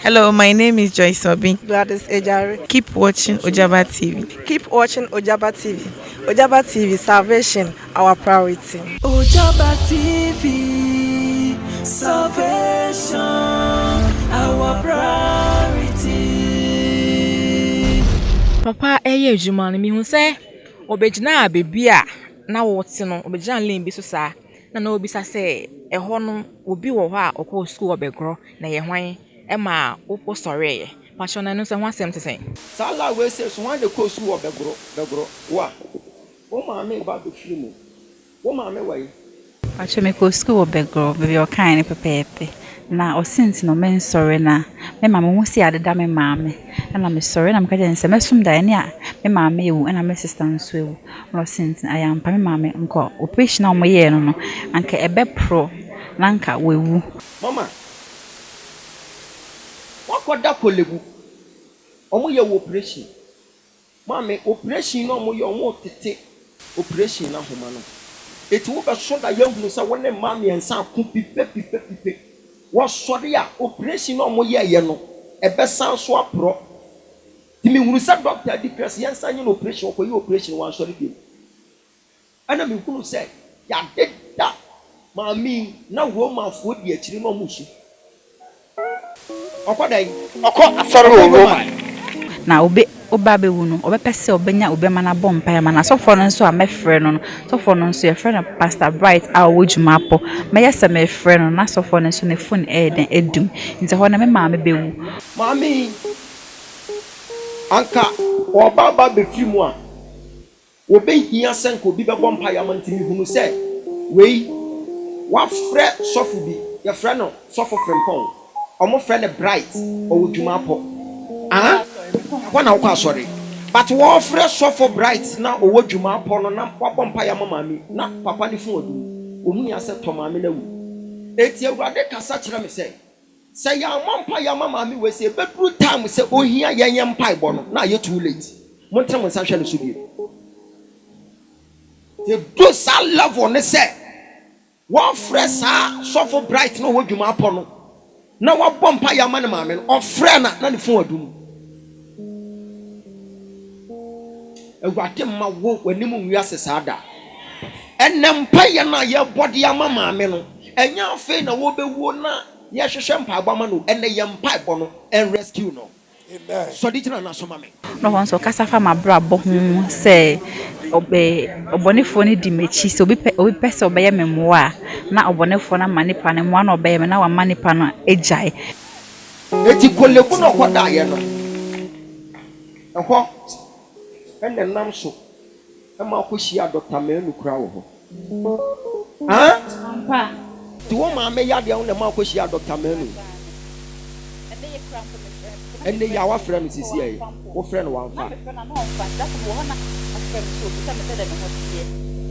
Hello, my name is Joyce Obin. Gladys Ejari. Keep watching Ojaba TV. Keep watching Ojaba TV. Ojaba TV, salvation, our priority. Ojaba TV, salvation, our priority. Papa ɛyɛ adwuma no, mehu sɛ ɔbɛgyinaa baabi a na wɔte no, ɔbɛgyinaa lane bi so saa na na ɔbisa sɛ ɛhɔ no obi wɔ hɔ a ɔkɔɔ sukuu wɔ Bɛgorɔ na ɛyɛ hwan ɛma wosɔreeɛ. Pakyɛ na ɛno nso ho asɛm te sɛn? Saa la wei sɛ so hwan na ɛkɔɔ sukuu wɔ Bɛgorɔ? Bɛgorɔ wo a wo maame ba bɛfiri mu, wo maame wɔ yi? Pakyɛ, mekɔɔ sukuu wɔ Bɛgorɔ, baabi a ɔkaeɛ no pɛpɛɛpɛ. Na ɔse nti no mensɔre na me maame ho si adeda me maame. Ɛna mesɔre na meka kyerɛ no sɛ mɛsom daeɛ ne a me maame ewu ɛna me sister nso ewu. Na ɔse nti ayɛ ampa, me maame nkɔ operation a wɔyɛɛ no, anka ɛbɛporɔ na anka wawu. Mama, wakɔda Korle Bu, ɔmo yɛ wɔ operation. Maame, operation na ɔmo yɛ, ɔmo tete operation na ahoma no eti wobɛso da yɛhunu sɛ wo ne mmaa mmiɛnsa ako pipe pipe pipe. Wɔsɔre a, operation na ɔmo yɛɛyɛ no ɛbɛsan so aporɔ. Nti mehunu sɛ doctor di kra sɛ yɛnsan nyɛ no operation. Ɔkɔyɛ operation, wansɔre bio. Ɛna mehunu sɛ yɛadeda maame yi na Romanfoɔ di akyiri na ɔmo su. Ɔkɔ dɛn? Ɔkɔ asɔre wɔ Roma. Na obi ɔba abɛwu no, ɔbɛpɛ sɛ ɔbɛnya obi ama no abɔ mpaeɛ ama no. Asɔfoɔ no nso a mɛfrɛ no, sɔfoɔ no nso yɛfrɛ no Pastor Bright a ɔwɔ Dwumapɔ. Mɛyɛ sɛ mefrɛ no na sɔfoɔ no nso ne phone ɛyɛ dɛn edum. Nti ɛhɔ no me maame bɛwu. Maame yi, anka ɔba aba abɛfiri mu a, wɔbɛhia sɛ nka obi bɛbɔ mpaeɛ ama. Nti mehunu sɛ wei wafrɛ sɔfo bi, yɛfrɛ no Sɔfo Frimpɔn, ɔmo frɛ no Bright, ɔwɔ Dwumapɔ. Ah, ɛhɔ na wokɔ asɔre, but wɔfrɛ Sɔfo Bright na ɔwɔ Dwumapɔ no na wabɔ mpaeɛ ama maame na papa ne phone adum. Ohun ya sɛ tɔ maame no awu. Eti Awurade kasa kyerɛ me sɛ yɛammɔ mpaeɛ ama maame wei sɛ ɛbɛduru time sɛ ohia yɛn yɛn mpaebɔ no na ayɛ too late. Montene mo nsa hwɛ no so bio. Yɛdu saa level ne sɛ wɔfrɛ saa Sɔfo Bright na ɔwɔ dwuma apɔ no na wabɔ mpaeɛ ama ne maame no, ɔfrɛ na ne phone adum. Awurade mma wo w'anim nwiase saa da. Ɛnɛ mpaeɛ no a yɛbɔ de ama maame no, ɛnyɛ afei na wɔbɛwuo na yɛhwehwɛ mpaebɔ ama no. Ɛnɛ yɛ mpaebɔ no ɛn rescue no. Sɔde gyina no so ma me. Na ɔhɔ nso ɔkasa fa m'abrabɔ ho sɛ ɔbɛ ɔbɔnefoɔ no di m'akyi, sɛ obi pɛ sɛ ɔbɛyɛ me mmoa a, na ɔbɔnefoɔ no ama nipa no mmoa na ɔbɛyɛ me na wama nipa no agyae. Eti Korle Bu na ɔkɔdaeɛ no, ɛhɔ ɛna nam so ɛma akɔhyia Dr. Manu kora wɔ hɔ. Ah? Ampa. Nti wo maame yadeɛ wo na ɛma akɔhyia Dr. Manu. Ɛnɛ yi a wafrɛ no sisi yɛ, wofrɛ no wamfa. Na mefrɛ no na ɔmfa. Nti afei wɔ hɔ na afrɛ me sɛ obisa me sɛ dɛ me ho teɛ.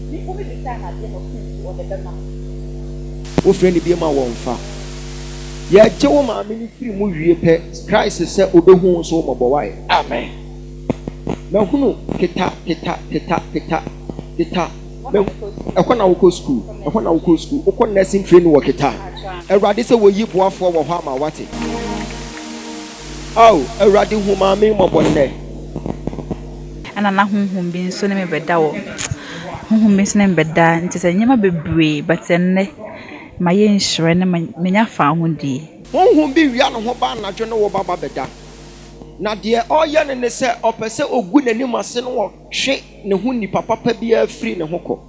Nti mpo mebisaa no adeɛ na ɔse nti ɔde bɛma me. Wofrɛ no bie ma wɔmfa. Yɛgye wo maame no firi mu wie pɛ, Christ sɛ obɛhu wo nso wo mmɔbɔ wae. Amen. Mahunu Keta, Keta, Keta, Keta, Keta. Ɛhɔ na wokɔ school, ɛhɔ na wokɔ school, wokɔ nursing training wɔ Keta. Awurade sɛ wɔyi boafoɔ wɔ hɔ ama wate. Ao, Awurade, hu maame mmɔbɔ nnɛ. Ɛna na honhom bi nso ne me bɛda wɔ honhom bi nso ne me bɛda, nti sɛ nneɛma bebree, but ɛnnɛ ma yɛ nhyira ne menya fa ahodie. Honhom bi wia ne ho ba anadwo ne wo baba bɛda, na deɛ ɔreyɛ no ne sɛ ɔpɛ sɛ ɔgu n'anim ase no, ɔtwe ne ho nipa papa biara firi ne ho kɔ.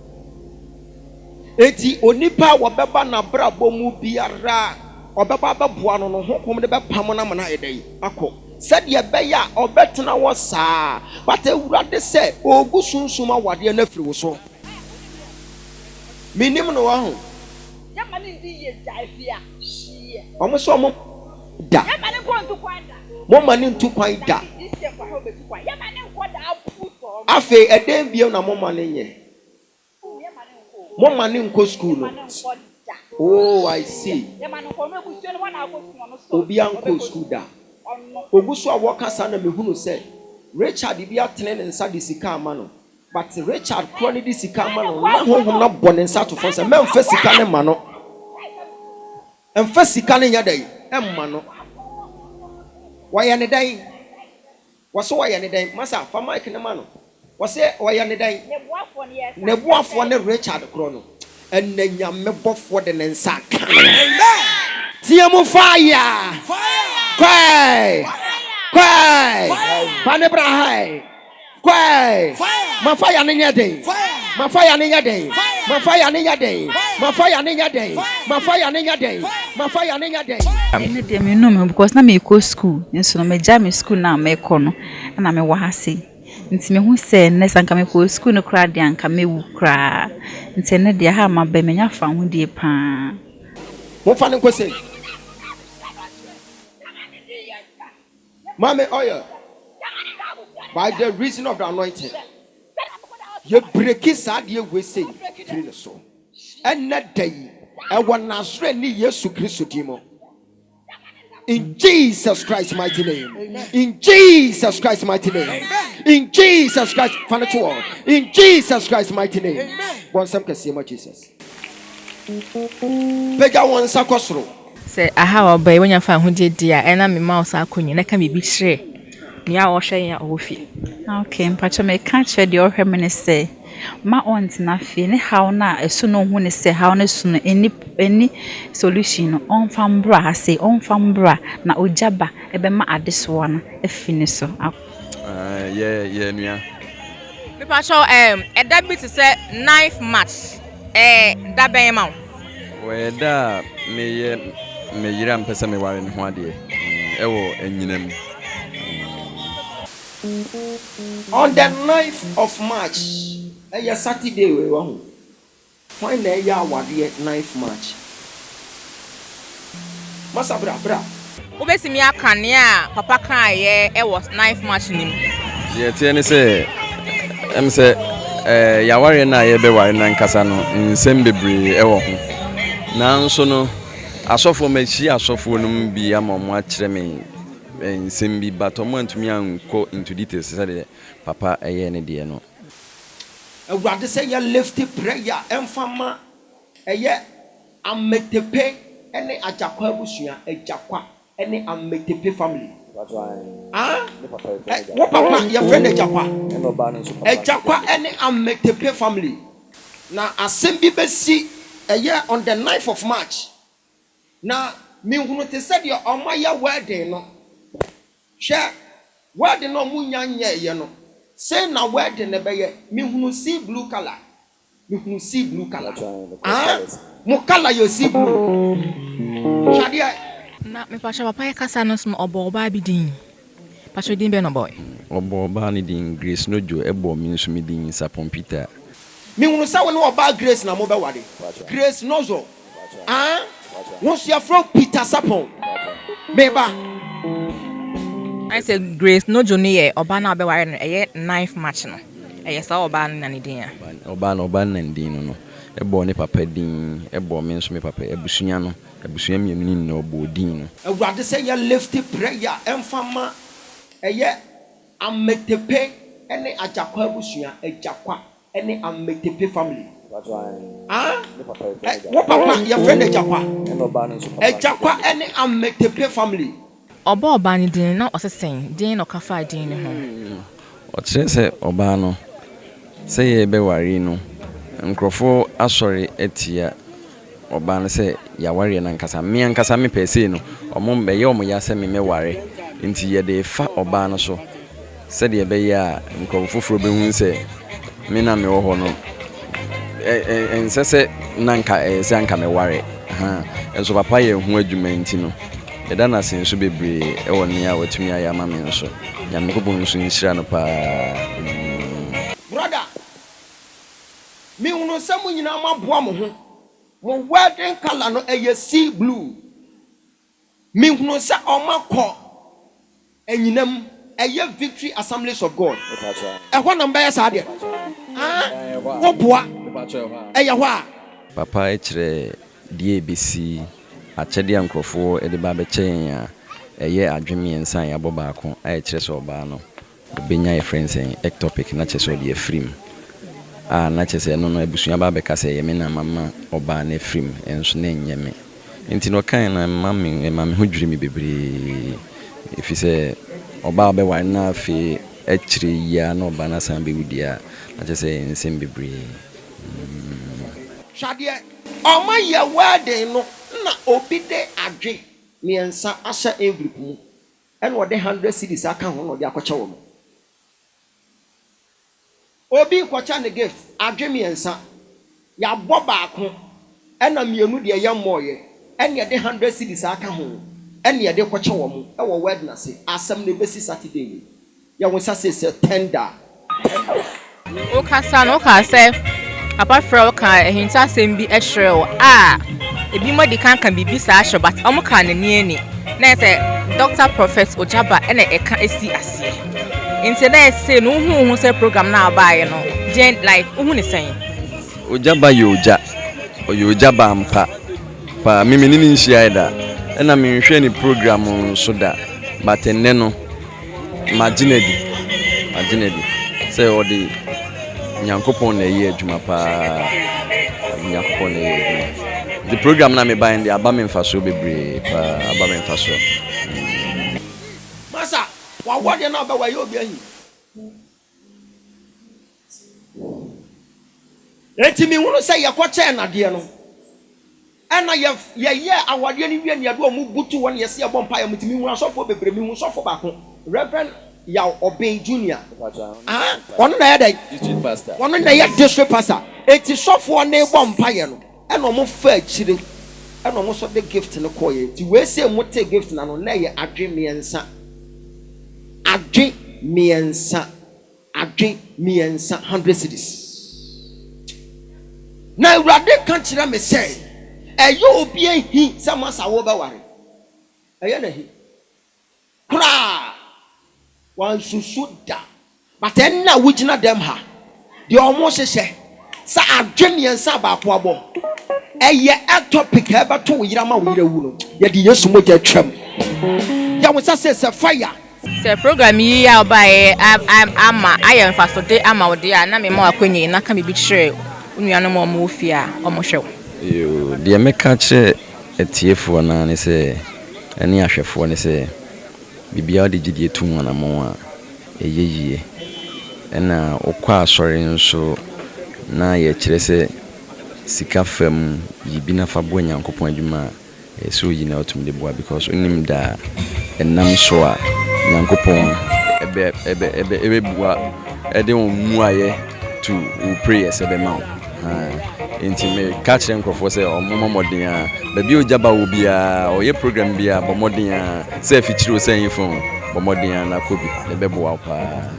Eti onipa a wɔbɛba n'abrabɔ mu biara a ɔbɛba abɛboa no, honhom no bɛpam no ama no ayɛ dɛ akɔ, sɛdeɛ ɛbɛyɛ a ɔbɛtena hɔ saa. But Awurade sɛ ɔgu sunsum awadeɛ no afiri wo so. Menim no wɔ ho. Ɔmo sɛ ɔmo da moma ne ntu kwan da. Afei ɛdɛn bio na moma ne nyɛ? Moma ne nkɔ school no. Oh, I see. Obi ankɔ school da. Ogu so a wɔkasa na mehunu sɛ Richard bi atene ne nsa de sika ama no, but Richard korɔ ne de sika ama no na honhom no abɔ ne nsa ato fam sɛ mɛmfa sika ne ma no, mfa sika ne nyɛ dɛ ɛmma no. Wɔyɛ ne dɛn? Wɔse wɔyɛ ne dɛn? Masa, fa mic no ma no. Wɔse wɔyɛ ne dɛn? Ne boafoɔ ne Richard korɔ no. Ɛnɛ Nyame bɔfoɔ de ne nsa aka no. Teɛ mu fire! Kɔɛ! Kɔɛ! Fa ne bra ha ɛ! Kɔɛ! Ma fire no nyɛ den! Ma fire no nyɛ den! Ma fire no nyɛ den! Ma fire no nyɛ den! Ma fire no nyɛ den! Ma fire no nyɛ den! Ɛno deɛ mennu me ho because na merekɔ school nso no magyae me school no a merekɔ no ɛna mewɔ ha sei. Nti mehu sɛ nnɛ sɛ anka mekɔɔ school no koraa deɛ anka mɛwu koraa. Nti ɛnnɛ deɛ ha a maba yi manya fawohodie paa. Momfa no nkɔ sei. Maame oil by the reason of the anointing yɛ breki saa adeɛ wei sei firi ne so ɛnnɛ da yi ɛwɔ Nasareni Yesu Kristo din mu in Jesus Christ mighty name in Jesus Christ mighty name in Jesus Christ fa no to hɔ in Jesus Christ mighty name bɔ nsɛm kɛseɛ ma Jesus pagya wɔn nsa kɔ soro. Sɛ aha a ɔba yi wonya fawohodie di a, ɛna mema wo saa akwanya na ka biribi kyerɛ nea ɔhwɛ yɛn a ɔwɔ fie. Okay, mpakyɛ meka kyerɛ deɛ ɔhwɛ me ne sɛ ma ɔntena fie ne haw no a ɛso no ɔhu ne sɛ haw no so no ɛni ɛni solution no ɔmfa mbra ha sei ɔmfa mbra na ogya ba ɛbɛma adesoa no afi ne so. Yɛ yɛ nua. Mepakyɛw ɛɛm ɛda bi te sɛ ninth March ɛɛ da bɛn ma wo? Ɔyɛ da a meyɛ me yere a mepɛ sɛ meware no ho adeɛ ɛwɔ anyina mu. On the ninth of March, ɛyɛ Saturday wei wahu. Hwan na ɛyɛ awareɛ ninth March? Masa bra bra. Wobɛtumi aka nea papa kaeɛ wɔ ninth March no mu? Deɛ ɛteɛ ne sɛ, ɛm sɛ yɛawareɛ no a yɛrebɛware no ankasa no, nsɛm bebree wɔ ho. Nanso no, asɔfoɔ, mahyia asɔfoɔ no mu bi ama wɔakyerɛ me nsɛm bi, but wɔantumi ankɔ into details sɛdeɛ papa yɛɛ ne deɛ no. Awurade sɛ yɛ lift prayer ɛmfa ma ɛyɛ Ametepe ne Agyakwa abusua, Agyakwa ne Ametepe family. Ah, wo papa yɛfrɛ no Agyakwa. Agyakwa ne Ametepe family. Na asɛm bi bɛsi ɛyɛ on the ninth of March. Na mehunu te sɛ deɛ wɔayɛ wedding no. Hwɛ, wedding no a wɔnnya nyɛeɛ no, sei na wedding no bɛyɛ. Mehunu sea blue colour. Mehunu sea blue colour. Ah, mo colour yɛ sea blue. Hwɛ adeɛ. Na mepakyɛw papa yɛ kasa no nso no ɔbɔ ɔbaa bi din. Pakyɛw din bɛn na ɔbɔe? Ɔbɔɔ ɔbaa no din Grace Nojo ɛbɔɔ me nso me din Sapon Peter. Mehunu sɛ wo ne ɔbaa Grace na mobɛware. Grace Nojo. Ah, wo nso yɛfrɛ wo Peter Sapon. Me ba. Ayɛ sɛ Grace Nojo no yɛ ɔbaa no a ɔbɛware no ɛyɛ ninth March no. Ɛyɛ saa ɔbaa no na ne din a? Ɔbaa no, ɔbaa no na ne din no no. Ɛbɔɔ ne papa din, ɛbɔɔ me nso me papa, abusua no, abusua mmienu no nyinaa ɔbɔɔ din no. Awurade sɛ yɛ lift prayer ɛmfa ma ɛyɛ Ametepe ne Agyakwa abusua, Agyakwa ne Ametepe family. Ah, wo papa yɛfrɛ no Agyakwa. Agyakwa ne Ametepe family. Ɔbɔɔ ɔbaa no din na ɔse sɛn? Deɛn na ɔka faa din no ho? Ɔkyerɛ sɛ ɔbaa no, sɛ yɛrebɛware yi no, nkurɔfoɔ asɔre atia ɔbaa no sɛ yɛawareɛ no ankasa. Me ankasa me pɛ sei no, wɔn ɛyɛ wɔn ya sɛ me mɛware, nti yɛde refa ɔbaa no so sɛdeɛ ɛbɛyɛ a nkurɔfo foforɔ bɛhu sɛ me na mewɔ hɔ no, ɛnsɛ sɛ na nka ɛyɛ sɛ anka mɛware. Nso papa yɛ ho adwuma nti no, Yɛda no ase nso bebree wɔ nea watumi ayɛ ama me nso. Nyankopɔn nso nhyira no paa. Amen. Brother, me hunu sɛ mo nyinaa mo aboa mo ho, mo wedding colour no ɛyɛ sea blue, me hunu sɛ ɔmo akɔ Anyinam, ɛyɛ Victory Assemblies of God, ɛhɔ na mobɛyɛ saa adeɛ no? Aa, woboa, ɛyɛ hɔ a. Papa kyerɛ deɛ ɛbɛsi, akyɛdeɛ a nkurɔfoɔ de ba abɛkyɛ yɛn a ɛyɛ adwene mmiɛnsa a yɛabɔ baako a ɛkyerɛ sɛ ɔbaa no bɛnya yɛfrɛ no sɛn ectopic na kyerɛ sɛ ɔde afiri mu a na kyerɛ sɛ ɛno no abusua ba abɛka sɛ ɛyɛ me na mama ɔbaa no afiri mu ɛnso na ɛnyɛ me. Nti na ɔkaeɛ no ɛma me ɛma me ho dwiri me bebree. Ɛfiri sɛ ɔbaa a wobɛware no na afei akyire yi ara na ɔbaa no asan abɛwu deɛ a, na kyerɛ sɛ ɛyɛ nsɛm bebree. Hwɛ adeɛ, ɔma yɛ wedding no na obi de adwe miensa ahyɛ envelope mu ɛna ɔde hundred cedis aka ho na ɔde akɔkyɛ wɔn. Obi rekɔkyɛ no gift, adwe miensa, yɛabɔ baako ɛna mienu deɛ yɛmmɔɔyɛ ɛna yɛde hundred cedis aka ho ɛna yɛde rekɔkyɛ wɔn ɛwɔ wedding ase. Asɛm no ɛbɛsi Saturday wei. Yɛ wo nsa sei sɛ tender. Wokasa no, wokaa sɛ papa frɛ wo kaa ahintasɛm bi kyerɛɛ wo a ebinom adi kan ka biribi saa kyerɛ but wɔn kaa n'ani ani na ɛyɛ sɛ Doctor Prophet Ogyaba na ɛka esi aseɛ nti na ɛsɛ no wohu wo ho sɛ program no a wobaeɛ no deɛn like wohu ne sɛn? Ogyaba yɛ ogya, ɔyɛ ogya ba ampa paa, me me ne no nhyiae da ɛna menhwɛɛ ne program nso da but ɛnnɛ no Magye no adi, magye no adi sɛ ɔde Nyankopɔn na ɛyɛ adwuma paa. Ɔde Nyankopɔn na ɛyɛ adwuma. Nti program na mebaeɛ no deɛ aba me mfasoɔ bebree paa, aba me mfasoɔ. Masa, w'awadeɛ no a wobɛware ɛyɛ obi ahi. Enti mehunu sɛ yɛkɔkyɛɛ no adeɛ no, ɛna yɛ yɛyɛɛ awadeɛ no wie no yɛde wɔn butu hɔ na yɛse yɛbɔ mpaeɛ mo nti mehunu asɔfoɔ bebree, mehunu sɔfo baako, Rev. Yaw Obeng Junior, ah, ɔno na ɛyɛ dɛn? Ɔno na ɛyɛ district pastor. Enti sɔfoɔ no rebɔ mpaeɛ no, ɛna wɔn faa akyire, ɛna wɔn nso de gift no kɔeɛ. Nti wei sei motee gift no ano, na ɛyɛ adwe mmiɛnsa, adwe mmiɛnsa. Adwen miensa, hundred cedis. Na Awurade ka kyerɛ me sɛ, Ɛyɛ obi ahi sɛ masa wo bɛware. Ɛyɛ no ahi koraa. Wansusu da. But ɛnnɛ a wogyina dɛm ha, deɛ ɔmo hyehyɛ sɛ adwen miensa a baako abɔ, ɛyɛ ectopic a ɛbɛto wo yere ama wo yere awu no, yɛde Yesu mogya atwam. Yɛ wo nsa sei sɛ fire. Sɛ program yi a wobaeɛ ama ayɛ mfasode ama wo deɛ a, na mema wo akwanya yi na ka biribi kyerɛ wo nuanom a wɔwɔ fie a wɔhwɛ wo. Yoo, deɛ mɛka akyerɛ atiefoɔ no ara ne sɛ, ɛne ahwɛfoɔ ne sɛ, biribiara wode gyidie to mu anammɔn a, ɛyɛ yie. Ɛna wokɔ asɔre nso na yɛkyerɛ sɛ sika fam yi bi na fa boa Nyankopɔn adwuma a, Ɛyɛ sɛ oyi na otumi de boa because onim da a ɛnam so a Nyankopɔn ɛbɛ ɛbɛ ɛbɛ ɛbɛbua ɛde wɔn mmuayɛ to wo prayers ɛbɛma wo. Haa nti me ka kyerɛ nkurɔfoɔ sɛ wɔn mmɔ mmɔden a baabi a ogya ba wɔ biara ɔyɛ program biara bɔ mmɔden a sɛ afikyiri o sɛ ɛhefa o bɔ mmɔden a na kɔ bi na ɛbɛboa wo paa.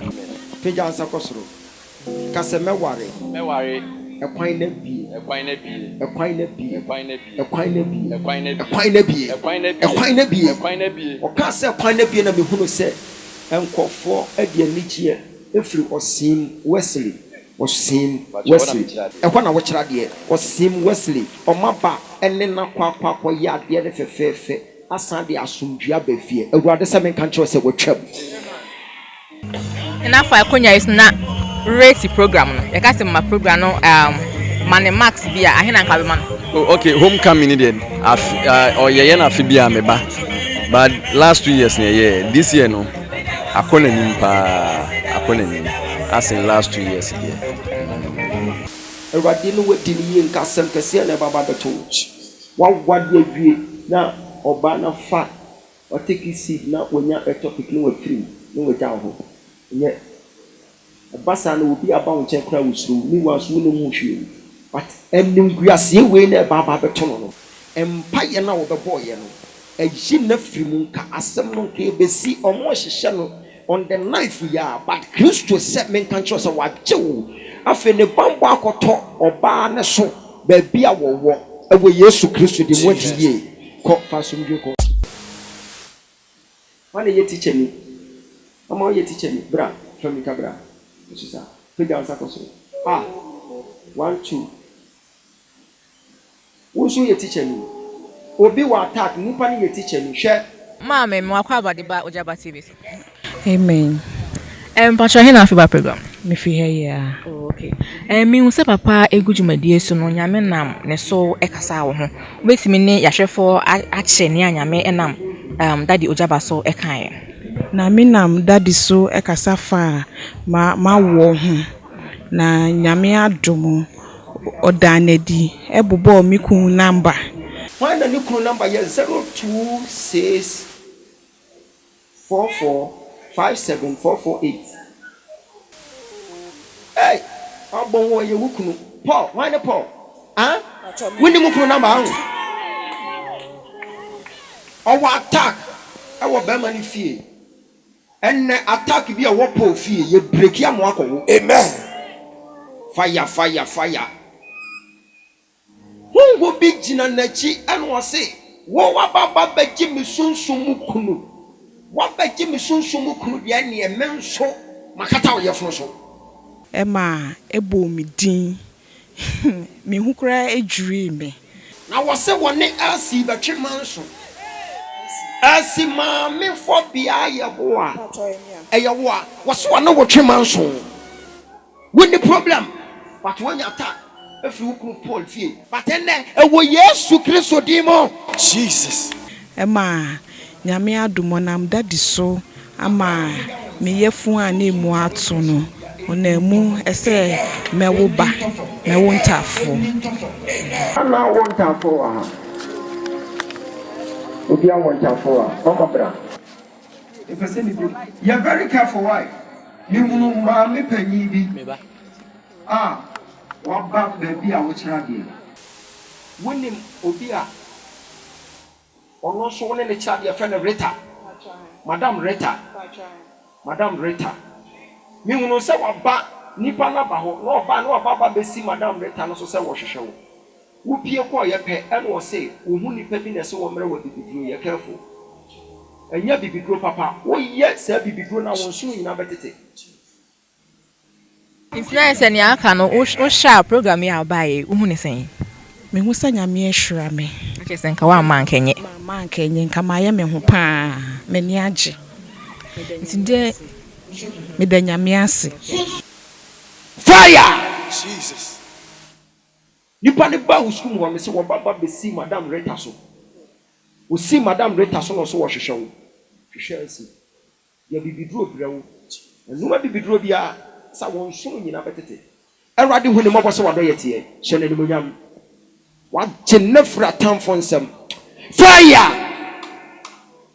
Pagya nsa kɔ soro. Ka sɛ, Mɛware. Mɛware. Ɛkwan no abue. Ɛkwan no abue. Ɛkwan no abue. Ɛkwan no abue. Ɛkwan no abue. Ɛkwan no abue. Ɛkwan no abue. Ɛkwan no abue. Ɛkwan no abue. Ɛkwan no abue. Ɔkaa sɛ ɛkwan no abue na mehunuu sɛ nkurɔfoɔ de anigyeɛ firi Ɔseem Wesley, Ɔseem Wesley, ɛhɔ na wokyerɛ adeɛ, Ɔseem Wesley, wɔaba ne no akɔ akɔ akɔyɛ adeɛ no fɛfɛɛfɛ asan de asomdwoeɛ aba fie. Awurade sɛ menka nkyerɛ wo sɛ watwam. Na fa akonya yi so na rate program no. Yɛka sɛ ma program no um, ma ne marks bi a, ahe na nka bɛma no? Oh, okay, homecoming ni deɛ afe uh, ɔyɛyɛ no afe bi a meba but last 2 years na ɛyɛ this year no akɔ n'anim paa, akɔ n'anim asen last 2 years deɛ. Awurade ne wo adi no yie nka asɛm kɛseɛ na ɛbɛba abɛto wo. W'aware awie na ɔbaa no afa Wa take seed na wanya ectopic na wafiri mu na wagya wo hɔ. Ɛnyɛ. Ɛba saa no obi aba wo nkyɛn koraa wosuro wo. Meanwhile nso wonnim ho hwee o. But animguaseɛ wei na ɛba aba abɛto no no, mpaeɛ no a wɔbɛbɔeɛ no, ayi no afiri mu. Nka asɛm no nka ɛbɛsi, wɔrehyehyɛ no on the ninth yi ara, but Kristo sɛ menka nkyerɛ wo sɛ wagye wo. Afei ne banbɔ akɔtɔ ɔbaa no so baabi a wɔwɔ. Ɛwɔ Yesu Kristo din mu, woadi yie. Kɔ, fa asomdwoe kɔ. Hwan na ɛyɛ tikyani? Mama woyɛ tikyani. Bra, fa mmirika bra. Nso saa. Pagya wo nsa kɔ soro. Ah, one, two. Wo nso woyɛ tikyani. Obi wɔ attack, nipa no yɛ tikyani. Hwɛ. Maame, mewɔ akwaaba de ba Ogyaba TV so. Amen. Eh, mpakyɛw he na afi ba program? Me fi ha yi a. Oh, okay. Eh, me hu sɛ papa egu dwumadie so no, Nyame nam ne so ɛkasa wo ho. Wobɛtumi ne yahwɛfoɔ akyɛ nea Nyame ɛnam um, Daddy Ogyaba so kaeɛ. Na me nam Daddy so kasa faa ma m'awoɔ ho, na Nyame adom ɔdaa no adi bobɔɔ me kunu number. Hwan na ne kunu number yɛ 026 44 57 448? Ei! Wabɔ wo ɔyɛ wo kunu. Paul, hwan ne Paul? Ah? Wonim wo kunu number aho? Ɔwɔ attack ɛwɔ bɛrima no fie. Ɛnnɛ attack bi a ɛwɔ Paul fie, yɛ breki ama wakɔ wo. Amen. Fire, fire, fire. Honhom bi gyina n'akyi ɛna ɔse, wo waba ba bɛgye me sunsum mu kunu. Wabɛgye me sunsum mu kunu deɛ ɛneɛ me nso makata wo yɛfono so. Ɛma ɛbɔɔ me din. Me ho koraa dwirii me. Na wɔse wɔne Elsie bɛtwe manso. Elsie maame fɔbea yɛ wo a, ɛyɛ wo a. Wɔse wɔne wo twe manso. Wonni problem but woanya attack afiri wo kunu Paul fie. But ɛnnɛ ɛwɔ Yesu Kristo din mu. Jesus. Ɛma Nyame adom ɔnam daddy so ama me yafunu a na emu ato no, ɔnam mu sɛ mɛwo ba, mɛwo ntaafoɔ. Ana wowɔ ntaafoɔ wɔ ha? Obiara wɔ ntaafoɔ wɔ ha? Mama bra. Mepɛ sɛ mebi. Yɛ very careful why? Mehunu maame panyin bi a waba baabi a wokyerɛ adeɛ. Wonim obi a ɔno nso wo ne no kyerɛ adeɛ yɛfrɛ no Rita? Madam Rita. Madam Rita. Mehunu sɛ waba, nipa no aba hɔ, na ɔba na waba aba bɛsi Madam Rita no so sɛ wɔhwehwɛ wo. Wopue kɔeɛ pɛ ɛna ɔse wohu nipa bi na ɛse wɔmmrɛ wo abibiduro, yɛ careful. Ɛnyɛ abibiduro papa, woyɛ saa abibiduro no a wo nsono nyinaa bɛtete. Nti na ayɛ sɛ nea aka no wohwɛ a program yi a wobaeɛ yi wohu ne sɛn? Mehu sɛ Nyame ahyira me. Na kyerɛ sɛ nka woamma anka ɛnyɛ. Mamma anka ɛnyɛ, nka mayɛ me ho paa, m'ani agye. Nti deɛ. Meda Nyame ase. Fire! Jesus. Nipa no baa wo sukuu mu hɔ no, mese wɔba ba bɛsii Madam Rita so. Wɔsii Madam Rita so na ɔse wɔhwehwɛ wo. Hwehwɛ asi. De abibiduro brɛ wo. Nnom abibiduro biara, sa wɔn nsono nyinaa bɛtete. Awurade hu ne mmɔbɔ sɛ w'adɔeɛ teɛ. Hyɛ no animuonyam. Wagye no afiri atamfo nsam. Fire!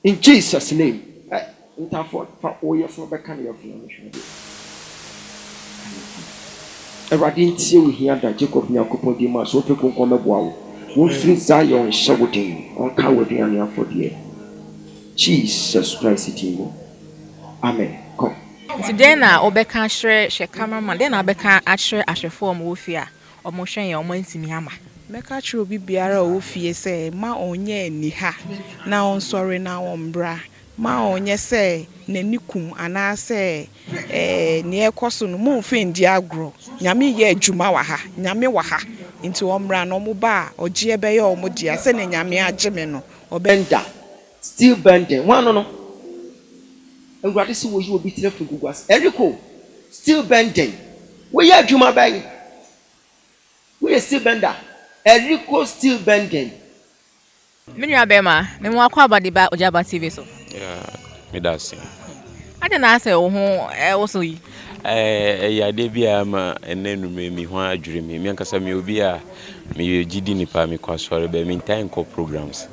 In Jesus name. Ɛ, ntafoɔ, fa wo yafunu bɛka ne yafunu ano hwɛ adeɛ. Ka ne yafunu. Awurade ntie wo hia da, Jacob Nyankopɔn din mu a, sɛ ɔpɛ kunkun ɔmmɛboa wo. Wɔmfiri Zion nhyɛ wo den, ɔnkae w'aduane afɔdeɛ. Jesus Christ din mu. Amen. Kɔ. Nti dɛn na wobɛka akyerɛ, hwɛ camera man, dɛn na wobɛka akyerɛ ahwɛfoɔ a wɔwɔ fie a wɔhwɛ yɛn a wɔantumi amma? Mɛka akyerɛ obi biara a ɔwɔ fie sɛ mma ɔnyɛ aniha na ɔnsɔre na ɔmbra. Mma ɔnyɛ sɛ n'ani kum anaasɛ nea ɛrekɔ so no momfa nndi agorɔ. Nyame reyɛ adwuma wɔ ha, Nyame wɔ ha nti ɔmmra na wɔba a ɔgyeɛ bɛyɛ wɔn dea sɛdeɛ Nyame agye me no ɔbɛ. Bender, Steel bending, hwan no no? Awurade se wɔyi obi tiri afiri nkukuo ase. Eriko, Steel bending, woyɛ adwuma bɛn? Woyɛ steel bender? Eriko Steel bending. Me nua bɛɛma, me mo akwaaba de ba Ogyaba TV so. Yeah, me da ase. Adɛn na asɛ wo ho ɛwoso yi? Ɛyɛ adeɛ bi a ama ɛnnɛ anwummerɛ me ho adwiri me. Me ankasa meyɛ obi a meyɛ gyidi nipa, mekɔ asɔre bɛ mentaa nkɔ programs.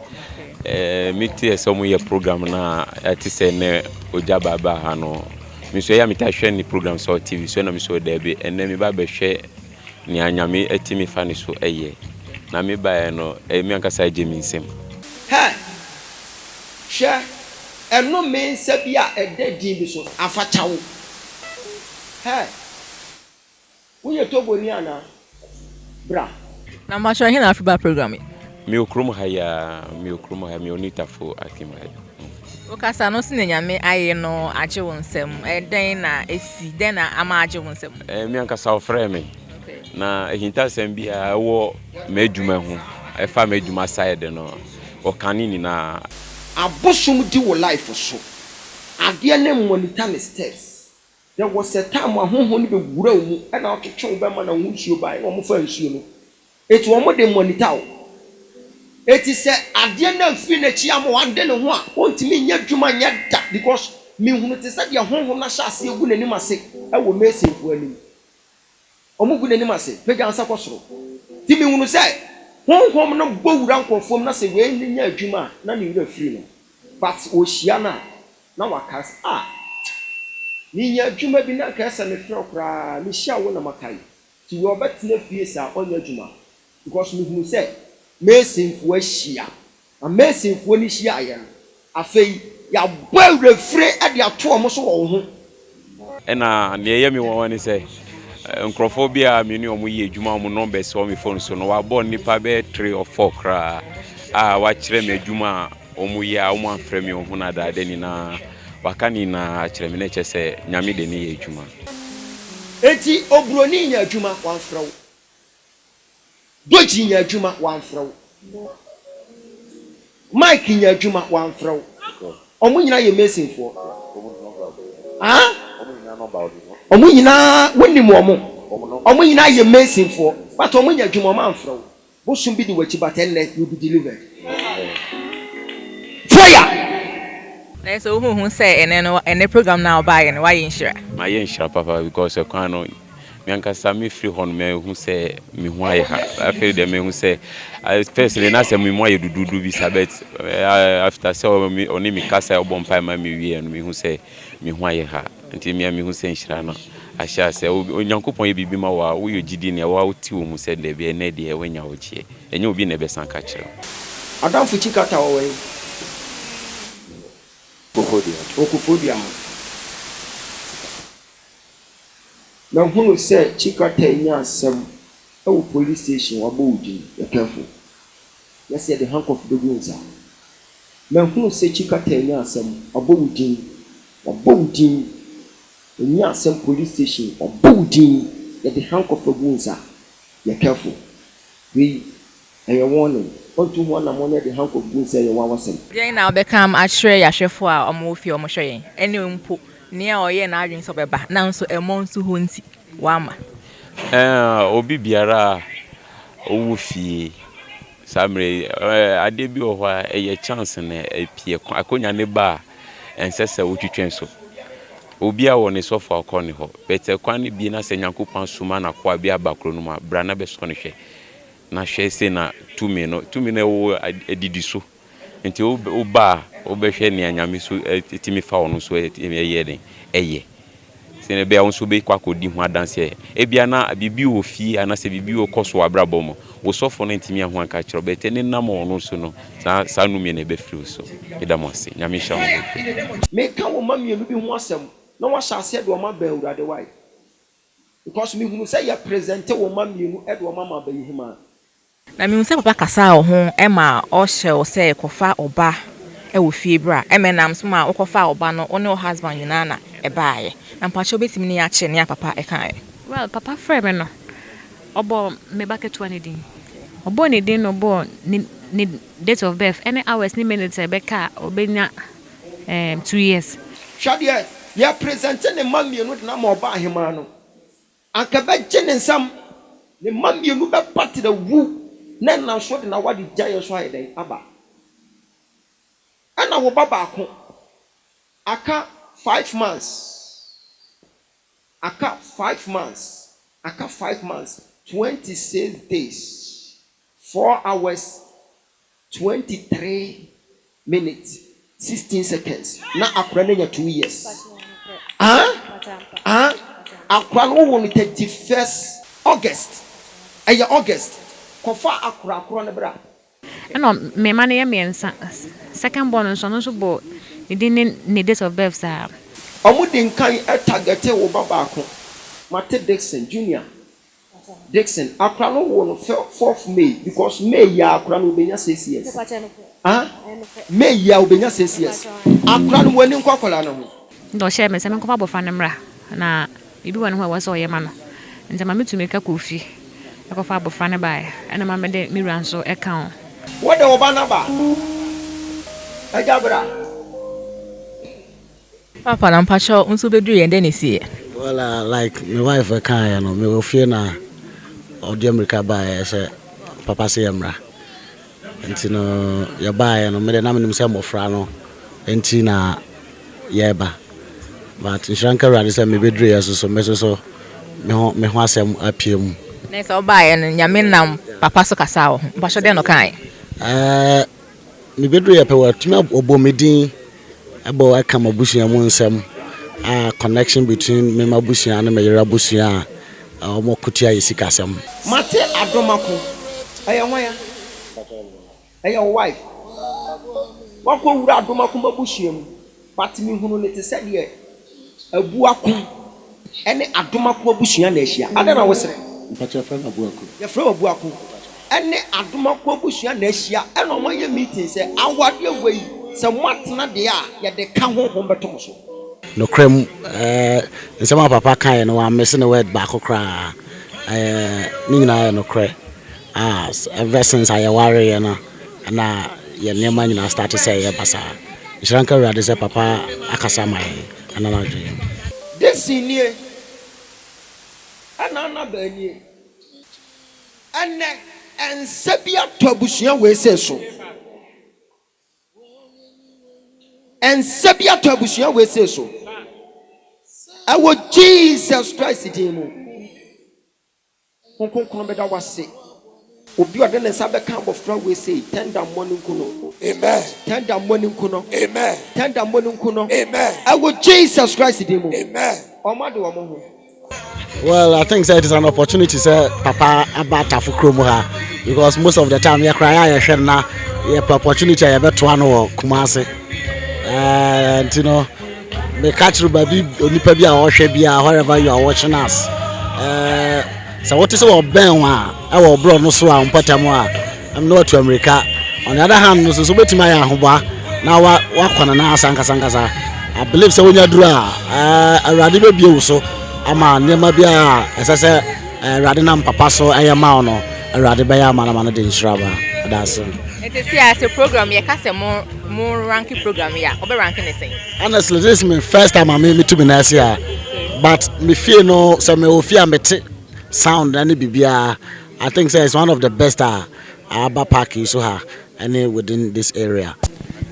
Meteɛ sɛ wɔyɛ program no a ɛte sɛ ɛnnɛ ogya ba baa ha no, me nso ɛyɛ a metaa hwɛ ne programs wɔ TV so ɛna me nso daabi ɛnnɛ meba bɛhwɛ nea Nyame atumi fa ne so ɛyɛ. Na mebaeɛ no, me ankasa agye me nsam. Hɛ! Hwɛ, ɛnome nsa bi a ɛda din bi so afata wo. Hɛ! Woyɛ Togoni anaa? Bra. Na mpakyɛw ɛhe na afi ba program yi? Me wɔ kurom ha yi aa, me wɔ kurom ha, me wɔ New Tafo Akim ha yi. Wo kasa no sɛnea Nyame aye no agye wo nsam, ɛdɛn na esi, dɛn na ama agye wo nsam? Me ankasa ɔfrɛɛ me. Na ahintasɛm bi a ɛwɔ m'adwuma ho, ɛfa m'adwuma side no, ɔka ne nyinaa. Abosom di wo life so. Adeɛ no monitor ne steps. There was a time a honhom no bɛ wura wo mu ɛna ɔtwetwe wo bɛma na wo ho nsuo baeɛ na wɔn faa nsuo no. Eti wɔn de monitor wo. Enti sɛ adeɛ no amfiri n'akyi amma wande ne ho a, ɔntumi nyɛ adwuma nyɛ da because mehunu te sɛ deɛ honhom no ahyɛ aseɛ gu n'anim ase wɔ Masonfoɔ anim. Wɔgu n'anim ase, pagya nsa kɔ soro. Nti mehunu sɛ honhom no bɔ wura nkurɔfoɔ mu na sɛ wei no nya adwuma a na ne werɛ afiri no. But ɔhyia no a na wakae sɛ ah menya adwuma bi na anka ɛsɛ sɛ mefrɛ wo koraa, mehyia wo na makae. Nti wei ɔbɛtena fie saa ɔnyɛ adwuma. Because mehunu sɛ Masonfoɔ ahyia, na Masonfoɔ no hyiaeɛ no, afei yɛabɔ awerɛfire de ato wɔn so wɔ wo ho. Ɛna nea ɛyɛ me nwanwa ne sɛ, nkurɔfoɔ bi a me ne wɔn yɛ adwuma wɔn numbers wɔ me phone so no, wɔabɔ nnipa bɛyɛ three or four koraa a wɔakyerɛ me adwuma a wɔyɛ a wɔamfrɛ me wɔn ho no adaada nyinaa. Wɔaka ne nyinaa akyerɛ me na ɛkyerɛ sɛ Nyame de ne yɛ adwuma. Enti oburoni nya adwuma, wamfrɛ wo. Dodgy nya adwuma wamfrɛ wo. Mike nya adwuma wamfrɛ wo. Ɔmo nyinaa yɛ mason foɔ. Ah? Ɔmo nyinaa wonim ɔmo. Ɔmo nyinaa yɛ mason foɔ. But ɔmo nya adwuma ɔmo amfrɛ wo. Bosom bi di w'akyi but ɛnnɛ you will be delivered. Fire! Na sɛ wohu hu sɛ ɛnɛ no ɛnɛ program no a wobaayɛ no woayɛ nhyira. Mayɛ nhyira papa because ɛkwan no Me ankasa me firi hɔ no mahu sɛ me ho ayɛ ha. Afei deɛ mehu sɛ first deɛ na sɛ me mu ayɛ duduudu bi saa but after sɛ ɔne me kasa ɔbɔ mpae ma me wieɛ no mehu sɛ me ho ayɛ ha. Nti me a mehu sɛ nhyira no ahyɛ aseɛ. Onyankopɔn yɛ biribi ma wo a woyɛ gyidi nea wo a wote wo mu sɛ dabi ɛnnɛ deɛ woanya wo gyeɛ. Ɛnyɛ obi na ɛbɛsan aka akyerɛ wo. Adamfo Chikata wɔ wɛn? Wɔ Koforidua ha. Mahunu sɛ Chikata anya asɛm wɔ police station wabɔ wo din, yɛ careful. Nyɛ sɛ yɛde handcuff bɛgu wo nsa. Mahunu sɛ Chikata anya asɛm, wabɔ wo din, wabɔ wo din, wanya asɛm police station, wabɔ wo din, yɛde handcuff agu wo nsa, yɛ careful. Wei ɛyɛ warning, wantu ho anamɔn na yɛde handcuff gu wo nsa ɛyɛ w'awasɛm. Deɛn na wobɛka akyerɛ yɛn ahwɛfoɔ a wɔwɔ fie a wɔhwɛ yɛn, ɛne mpo nea ɔyɛɛ n'adwene sɛ ɔbɛba nanso ɛmmɔ nso hɔ nti wamma? Ɛɛ, obi biara a ɔwɔ fie saa mmerɛ yi, ɛɛ, adeɛ bi wɔ hɔ a ɛyɛ chance na ɛpie, akonnwa no ba a, ɛnsɛ sɛ wotwitwɛn so. Obiara wɔ ne sɔfo a ɔkɔ ne hɔ, but ɛkwan no bie na sɛ Nyankopɔn asoma n'akoa bi aba kuro no mu a, bra na bɛsɔ no hwɛ. Na hwɛ sei na tumi no, tumi no ɛwɔ adidi so. Nti woba a, wobɛhwɛ nea Nyame so tumi fa wo no so ɛyɛ den, ɛyɛ. Sɛnea ɛbɛyɛ a wo nso wobɛkɔ akɔdi ho adanseɛ. Ebia na biribi wɔ fie anaasɛ biribi wɔ kɔ so wɔ abrabɔ mu. Wo sɔfo no ntumi anhu anka akyerɛ wo, but ɛne nam ɔno so no, saa saa nnome no ɛbɛfiri wo so. Meda mo ase. Nyame nhyira mo bebree. Meka wo mma mienu bi ho asɛm na woahyɛ aseɛ de wɔn abɛn Awurade wai? Because mehunu sɛ yɛ presente wo mma mienu de wɔn ama abayihemaa. Na mehu sɛ papa kasaa wo ho ma ɔhyɛ wo sɛ kɔfa ɔba wɔ fie bra ɛma ɛnam so ma wokɔfaa ɔba no wo ne wo husband nyinaa na ɛbaeɛ. Na mpakyɛw wobɛtumi ne yɛn akyɛ nea papa kaeɛ? Well papa frɛɛ me no ɔbɔɔ me ba ketewa no din. Ɔbɔɔ ne din na ɔbɔɔ ne ne date of birth ɛne hours ne minutes a ɛbɛka a ɔbɛnya ɛɛm 2 years. Hwɛ deɛ yɛ presente ne mma mienu de no ama ɔbaa hemaa no. Anka ɛbɛgye ne nsam, ne mma mienu bɛpatre awu, na ɛnam so de n'awade gyaeɛ nso ayɛ dɛn? Aba. Ɛna wo ba baako, aka 5 months, aka 5 months, aka 5 months, 26 days, 4 hours, 23 minutes, 16 seconds, na akora no anya 2 years. Ah? Ah? Akora no wowɔ no 31st August. Ɛyɛ August. Kɔfa akora korɔ no bra. Ɛna me mma no yɛ mmiɛnsa. Second born nso ɔno nso bɔ ne din ne ne date of birth saa. Ɔmo di nkan ɛtargete wo ba baako. Mate Dixon Junior. Dixon akora no wo no 4th May because May yi a akora no obenya 6 years. Ah? May yi a obenya 6 years. Akora no w'ani nkɔ akwadaa no ho. Nti ɔhyɛɛ me sɛ menkɔfa abɔfra no mmra na biribi wɔ ne ho a ɛwɔ sɛ ɔyɛ ma no. Nti ma metumi ka kɔɔ fie ɛkɔfa abɔfra no baeɛ ɛna ma mede me wura nso ɛka ho. Wode wo ba no aba. Agya bra. Papa na mpakyɛw nso bɛduru yɛn dɛn na ɛsiiɛ? Well, like my wife kaeɛ no, mewɔ fie na ɔde mmirika baeɛ sɛ papa sɛ yɛmmra. Nti no yɛbaeɛ no, medeɛ na menim sɛ mmɔfra no nti na yɛreba. But nhyira nka Awurade sɛ mebɛduruiɛ nso so, me nso so me ho me ho asɛm apue mu. Na sɛ wobaeɛ no, Nyame nam papa so kasaa wo ho. Mpakyɛw dɛn na ɔkaeɛ? Ɛɛ, mebɛduruiɛ pɛ, watumi ɔbɔ me din Ɛbɔ ɛka m'abusua mu nsɛm a connection between me m'abusua ne me yere abusua a wɔn ko tia yɛ sikasɛm. Mate Adomako, ɛyɛ hwan a? Ɛyɛ wo wife? Wakɔ wura Adomako m'abusua mu but me hunu no te sɛ deɛ Abuako ne Adomako abusua na ahyia. Adɛn na wosere? Mpakyɛ yɛfrɛ me Abuako. Yɛfrɛ wo Abuako. Ɛne Adomako abusua na ahyia ɛna wɔn ayɛ meeting sɛ awadeɛ wei sɛ moatena deɛ a yɛde ka honhom bɛto mo so. Nokorɛm, nsɛm a papa kaeɛ no wammese ne word baako koraa. Ɛɛ, ne nyinaa yɛ nokorɛ. Ah, ever since a yɛwareeɛ no na yɛn nneɛma nyinaa starte sɛ ɛyɛ basaa. Nhyira nka Awurade sɛ papa akasa ama yɛn ɛna anadwo yi. Desi nie, ɛna Annabel nie. Ɛnnɛ, nsa bi atɔ abusua wei sei so. Nsa bi atɔ abusua wei sei so. Ɛwɔ Jesus Christ din mu. Honhom Kronkron meda wo ase. Obi a ɔde ne nsa bɛka abɔfra wei sei, tɛnda mmɔ no nku no. Amen. Tɛnda mmɔ no nku no. Amen. Tɛnda mmɔ no nku no. Amen. Ɛwɔ Jesus Christ din mu. Amen. Wɔn ade wɔn ho. Well, I think sɛ it is an opportunity sɛ papa aba Tafo kurom ha because most of the time yɛ koraa yɛ a yɛhwɛ no na yɛpɛ opportunity a yɛbɛtoa no wɔ Kumasi. Eh, nti no meka kyerɛ baabi onipa bi a ɔhwɛ biara wherever you are watching us eh, sɛ wote sɛ wɔbɛn wo a ɛwɔ ɔborɔ no so a mpɔtam a ɛm na watu amirika on the other hand no so so wobɛtumi ayɛ ahoboa na wa wakɔ ne nan ase ankasa ankasa I believe sɛ wonya duru a eh, awurade bɛbie wo so ama nneɛma bi a ɛsɛ sɛ eh, awurade nam papa so ɛyɛ ma wo no awurade bɛyɛ ama no ma no de nhyira ba ɛda ase. Nti si a sɛ program yɛka sɛ mo mo rank program yi a wobɛ rank ne sɛn? Honestly this is my first time a me metu me nan ase a but me fie no sɛ mewɔ fie a mete sound ne biribiara I think sɛ it's one of the best a aba park yi so ha ɛne within this area.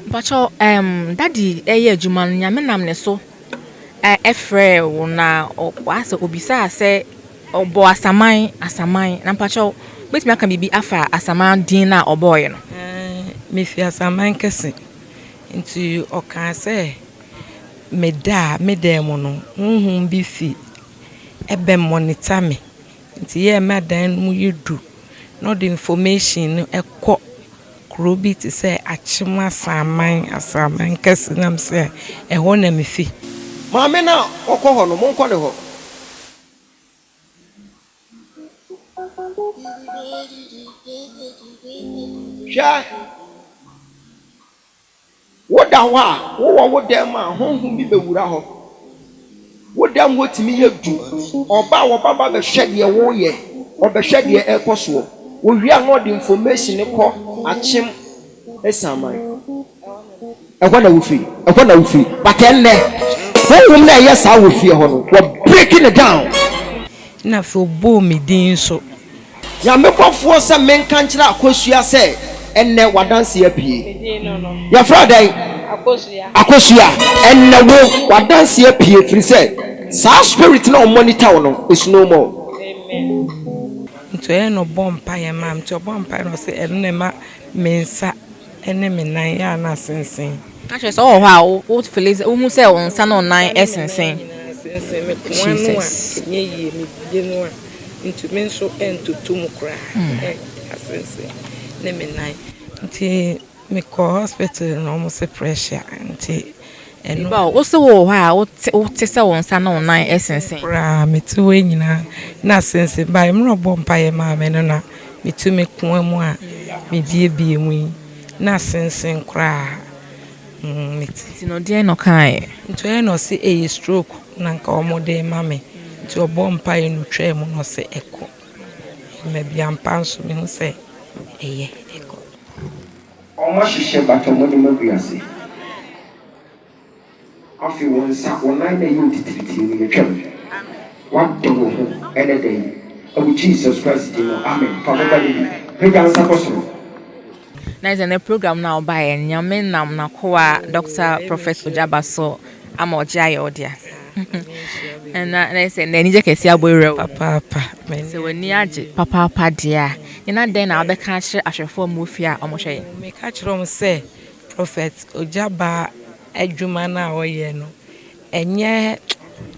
Mpakyɛw ehm daddy ɛyɛ adwuma no Nyame nam ne so ɛfrɛɛ wo na asɛ obisaa sɛ ɔbɔɔ asaman asaman na mpakyɛw wobɛtumi aka biribi afa asaman din no a ɔbɔɔeɛ no? Ɛɛ mefi asaman kɛse nti ɔkaa sɛ meda a me dan mu no honhom bi fi ɛbɛ monitor me Nti yɛ ma dan no mu yɛ du na ɔde information no kɔ kuro bi te sɛ Akyem Asaman, Asaman kɛse nam sɛ ɛhɔ na me fi. Maame no a ɔkɔ hɔ no, monkɔ ne hɔ. Hwɛ! Woda hɔ a, wowɔ wo dan mu a, honhom bi bɛwura hɔ. Wo dan mu hɔ tumi yɛ du. Ɔba a, ɔba ba bɛhwɛ deɛ woreyɛ, ɔbɛhwɛ deɛ ɛrekɔ soɔ. Ɔwie a, na ɔde information no kɔ Akyem Asaman. Ɛhɔ na wofiri, ɛhɔ na wofiri. But ɛnnɛ, honhom no a ɛyɛ saa wɔ fie hɔ no, wɔ break no down. Ɛna afei ɔbɔɔ me din nso. Nyame bɔfoɔ sɛ menka nkyerɛ Akosua sɛ ɛnnɛ w'adanseɛ apue. Yɛfrɛ wo dɛn? Akosua. Ɛnnɛ wo w'adanseɛ apue firi sɛ saa spirit no a ɔmonitor wo no is no more. Nti ɔyɛ na ɔbɔ mpaeɛ maa me. Nti ɔbɔ mpaeɛ na ɔse ɛno na ɛma me nsa ne me nan yɛ a na asensen. Na kyerɛ sɛ wowɔ hɔ a wo fili sɛ wohu sɛ wo nsa ne wo nan sensen. Sensen me koma no a ɛnyɛ yie me bie no a ntumi nso ntoto mu koraa asensen ne me nan. Nti me kɔ hospital na wɔn se pressure nti ɛno. Meba o, wo se wowɔ hɔ a wote sɛ wo nsa ne wo nan sensen. Koraa me te hɔ yi nyinaa na asensen but mmerɛ ɔbɔ mpaeɛ maa me no na me tumi koa mu a me biebie mu yi. Na asensen koraa me ti. Nti no deɛn na ɔkaeɛ? Nti ɔyɛ na ɔse ɛyɛ stroke na nka ɔmo de rema me. Nti ɔbɔɔ mpaeɛ na ɔtwaa mu na ɔse ɛkɔ. Ɛma bi ampa nso mehu sɛ ɛyɛ ɛkɔ. Wɔahyehyɛ but wɔn anim agu ase. Afei wo nsa, wo nan na ɛyɛ wo titiritii no, yɛtwam. Woade wo ho ɛnɛ da yi. Ɛwɔ Jesus Christ din mu, amen. Fa wo ba no bi. Pagya nsa kɔ soro. Na sɛ ne program no a wobaeɛ no, Nyame nam n'akoa Doctor Prophet Ogyaba so ama ɔgye ayɛ wo dea. Na na sɛ na anigye kɛseɛ abɔ awura wo. Papaapa. Sɛ w'ani agye papaapa deɛ a, ne na dɛn na wobɛka akyerɛ ahwɛfoɔ a wɔwɔ fie a wɔhwɛ yɛn? Meka kyerɛ wɔn sɛ Prophet Ogyaba adwuma no a ɔyɛ no, Ɛnyɛ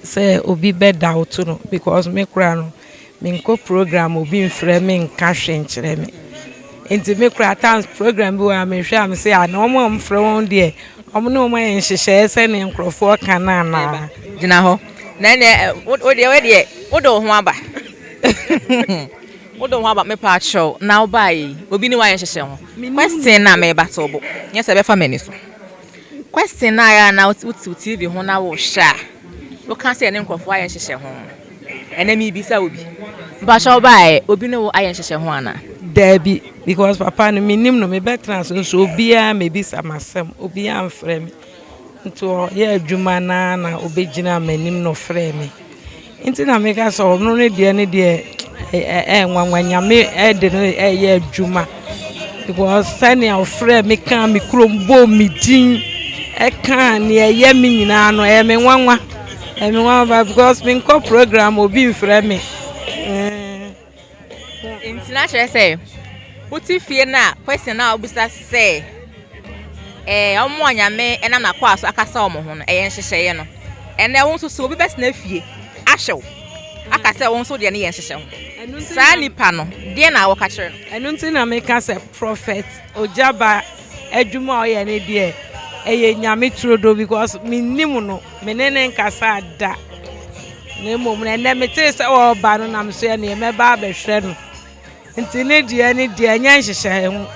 sɛ obi bɛ doubt no because me koraa no me nkɔ program obi nfrɛ me nka hwee nkyerɛ me nti me koraa times program bi wɔ a mehwɛ a me se a na wɔn a wɔfrɛ wɔn deɛ wɔn ne wɔn ayɛ nhyehyɛeɛ sɛdeɛ nkurɔfoɔ ka no anaa. Gyina hɔ na ɛnɛ wo deɛ wo deɛ wode wo ho aba wode wo ho aba mepa akyɛw na wobaa yi obi ne wo ayɛ nhyehyɛ ho question na meba to bo nyɛ sɛ ɛbɛfa m'ani so. Question no a ɛyɛ a na wote wo TV ho na wohwɛ a, woka sɛ ɛne nkurɔfoɔ ayɛ nhyehyɛ ho no, ɛnɛ mebisa wo bi. Mpakyɛ wobaeɛ, obi ne wo ayɛ nhyehyɛ ho anaa? Daabi, because papa no menim no, mebɛtena so nso obiara mmɛbisa m'asɛm, obiara mfrɛ me. Nti ɔyɛ adwuma no ara na ɔbɛgyinaa m'anim na ɔfrɛɛ me. Nti na meka sɛ ɔno ne deɛ ne deɛ ɛyɛ nwanwa Nyame de no ɛyɛ adwuma because sɛnea ɔfrɛ me kaa me kurom bɔɔ me din ɛkaa nea ɛyɛ me nyinaa no ɛyɛ me nwanwa ɛyɛ me nwanwa because menkɔ program obi mfrɛ me. Nti na kyerɛ sɛ wote fie no a question a wobisa sɛ ɛɛ wɔn a Nyame nam n'akoa so akasa wɔn ho no ɛyɛ nhyehyɛeɛ no. Ɛnɛ wo nso so obi bɛtena fie ahwɛ wo aka sɛ wo nso deɛ no yɛ nhyehyɛ ho. Saa nipa no deɛ na wɔka kyerɛ no? Ɛno nti na meka sɛ Prophet Ogyaba adwuma a ɔyɛ no deɛ ɛyɛ Nyame turodoo because mennim no, me ne no nkasaa da. Na mmom no ɛnɛ metee sɛ ɔreba no na me so ɛneɛ mɛba abɛhwɛ no. Nti ne deɛ ne deɛ ɛnyɛ nhyehyɛe ho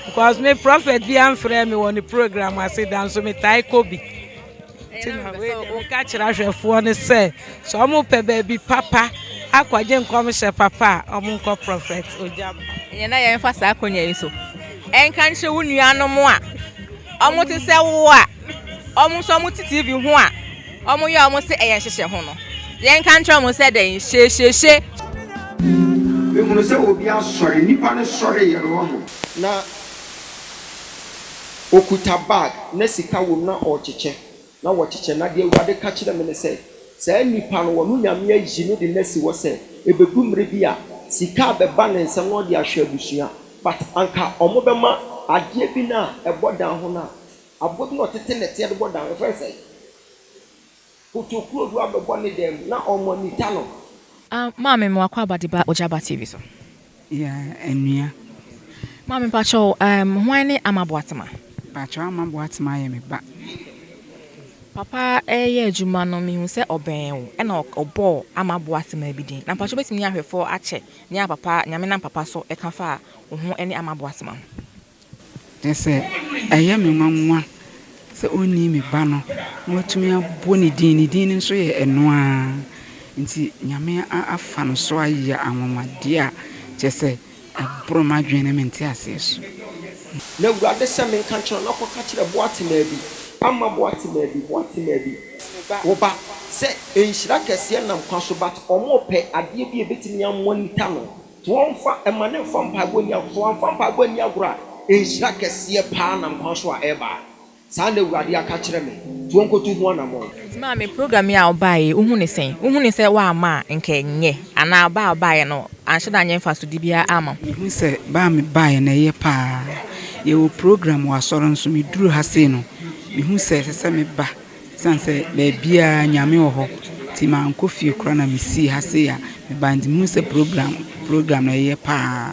because me prophet bi amfrɛ me wɔ ne program ase da nso metae kɔ bi. Nti na wei deɛ meka kyerɛ ahwɛfoɔ no sɛ sɛ wɔn pɛ baabi papa akɔgye nkɔmhyɛ papa a wɔn nkɔ prophet Ogyaba. Ɛnyɛ na yɛmfa saa akonnwa yi so nka nkyerɛ wo nuanom a wɔte sɛ wo a wɔn nso wɔte TV ho a Wɔn yɛ a wɔn se ɛyɛ nhyehyɛ ho no, yɛn nka nkyerɛ wɔn sɛ dɛn? Hyehyehye. Mehunu sɛ obi asɔre, nipa no sɔreeɛ no wahu. Na ɔkuta bag na sika wom na ɔrekyekyɛ, na wɔkyekyɛ, na deɛ Awurade ka kyerɛ me ne sɛ, saa nipa no ɔno Nyame ayi no de no asi hɔ sɛ ɛbɛdu mmerɛ bi a sika bɛba ne nsam na ɔde ahwɛ abusua, but anka wɔbɛma adeɛ bi no a ɛbɔ dan ho no a Aboa bi na ɔtete nnɛteɛ de bɔ dan, wɔfrɛ no sɛn? Kotokuo du abɛbɔ ne dan mu na ɔmɔnita no. Ah maame me wakɔ aba de ba Ogyaba TV so. Yeah anua. Maame mpakyɛw um hwan ne Ama Boatema? Mpakyɛw Ama Boatema yɛ me ba. Papa reyɛ adwuma no mehu sɛ ɔbɛn wo ɛna ɔbɔɔ Ama Boatema bi din. Na mpakyɛw wobɛtumi ne ahwɛfoɔ akyɛ nea papa Nyame nam papa so ɛka faa wo ho ne Ama Boatema ho? Kyerɛ sɛ, ɛyɛ me nwanwa sɛ ɔnnii me ba no na watumi abɔ ne din, ne din no nso yɛ ɛno ara. Nti Nyame afa no so ayɛ anwanwadeɛ a kyerɛ sɛ ɛboro m'adwene ne me nteaseɛ so. Na Awurade sɛ menka nkyerɛ wo, na kɔka kyerɛ Boatemaabi, ama Boatemaabi, Boatemaabi, wo ba, sɛ nhyira kɛseɛ nam kwa so, but wɔrepɛ adeɛ bi a ɛbɛtumi amonitor no. Sɛ wɔmfa, mma no mfa mpaebɔ nni agorɔ. Sɛ wamfa mpaebɔ anni agorɔ a, nhyira kɛseɛ paa nam kwan so a ɛreba. Saa na Awurade aka akyerɛ me. Nti wɔnkɔtu ho anammɔn. Nti maame, program yi a wobaeɛ yi, wohu no sɛn? Wohu no sɛ woamma a, nka ɛnyɛ? Anaa ba a wobaeɛ no, anhyɛ da anyɛ mfasode biara amma wo? Mehu sɛ ba a mebaeɛ no, ɛyɛ paa. Yɛwɔ program wɔ asɔre nso, meduru ha sei no, mehu sɛ ɛsɛ sɛ meba. Esiane sɛ baabiara Nyame wɔ hɔ nti mankɔ fie koraa na mesii ha sei a mebae nti mehu sɛ program program no ɛyɛ paa.